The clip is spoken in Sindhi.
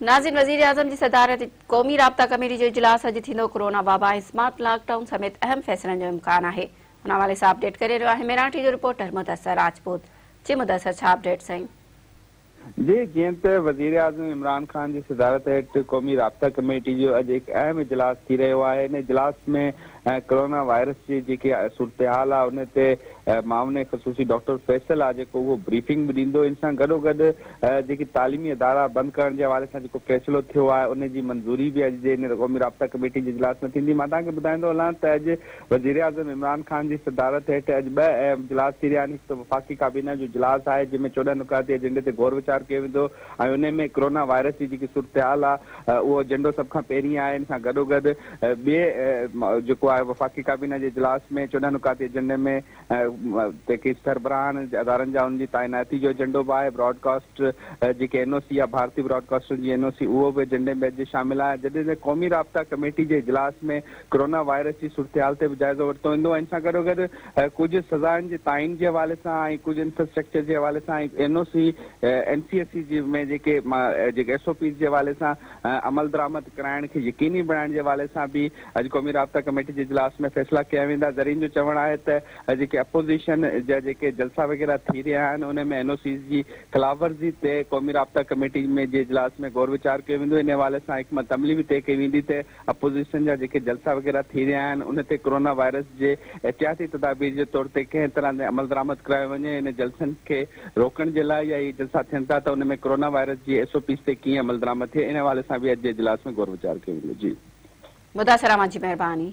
ناظرين وزيراعظم جي صدارت قومي رابطا ڪميٽي جو اجلاس اڄ ٿيندو، ڪورونا وبا ۽ سمارٽ لاڪ ڊائون سميت اهم فيصلن جو امڪان آهي، ان حوالي سان اپڊيٽ ڪري رهيو آهي ميران ٽي جو رپورٽر مدثر راجپوت جي مدثر ڇا اپڊيٽس آهن. جي جيئن ته وزيراعظم عمران خان جي صدارت هيٺ قومي رابطا ڪميٽي جو اڄ هڪ اهم اجلاس ٿي رهيو آهي ان اجلاس ۾ ڪورونا وائرس جي جيڪي صورتحال آهي ان تي معاون خصوصي ڊاڪٽر فيصل آهي جيڪو اهو بريفنگ به ڏيندو ان سان گڏوگڏ جيڪي تعليمي ادارا بند ڪرڻ جي حوالي سان جيڪو فيصلو ٿيو آهي ان جي منظوري به اڄ جي ان قومي رابطا ڪميٽي جي اجلاس ۾ ٿيندي مان توهان کي ٻڌائيندو هلان ته اڄ وزيراعظم عمران خان جي صدارت هيٺ اڄ ٻه اهم اجلاس ٿي رهيا آهن هڪ ته وفاقي ڪابينا جو اجلاس آهي جنهن ۾ 14 نڪاتي ايجنڊي تي غور ويچار ڪيو ويندو ۽ ان ۾ ڪورونا وائرس جي جيڪي صورتحال آهي اهو ايجنڊو سڀ کان پهرين آهي ان سان گڏوگڏ ٻئي جيڪو آهي وفاقي ڪابينا جي اجلاس ۾ 14 نڪاتي ايجنڊي ۾ جيڪي سربراهن ادارن جا انهن جي تعيناتي جو ايجنڊو به آهي، براڊ ڪاسٽ جيڪي اين او سي آهي ڀارتي براڊ ڪاسٽرن جي اين او سي اهو به ايجنڊي ۾ اڄ شامل آهي جڏهن ته قومي رابطا ڪميٽي جي اجلاس ۾ ڪرونا وائرس جي صورتحال تي به جائزو ورتو ويندو ۽ ان سان گڏوگڏ ڪجهه سزائن جي تعين جي حوالي سان ۽ ڪجهه انفراسٽرڪچر جي حوالي سان ۽ N O C N C S C جي ۾ جيڪي جيڪي ايس او پيز جي حوالي سان عملدرآمد ڪرائڻ کي يقيني بڻائڻ جي حوالي سان به اڄ قومي رابطا ڪميٽي جي اجلاس ۾ فيصلا ڪيا ويندا. ذريعن جو چوڻ آهي ته جيڪي اپوزيشن جا جيڪي جلسا وغيره ٿي رهيا آهن ان ۾ اين او سيز جي خلاف ورزي تي قومي رابطا ڪميٽي ۾ جي اجلاس ۾ غور ويچار ڪيو ويندو. ان حوالي سان حڪمت عملي به طئي ڪئي ويندي ته اپوزيشن جا جيڪي جلسا وغيره ٿي رهيا آهن ان تي ڪرونا وائرس جي احتياطي تدابير جي طور تي ڪنهن طرح تي عملدرآمد ڪرايو وڃي ان جلسن کي روڪڻ جي لاء يا اهي جلسا ٿين ٿا ته ان ۾ ڪرونا وائرس جي ايس او پيز تي ڪيئن عملدرآمد ٿئي ان حوالي سان به اڄ جي اجلاس ۾ غور ويچار ڪيو ويندو جي. مدثر اوهان جي مهرباني.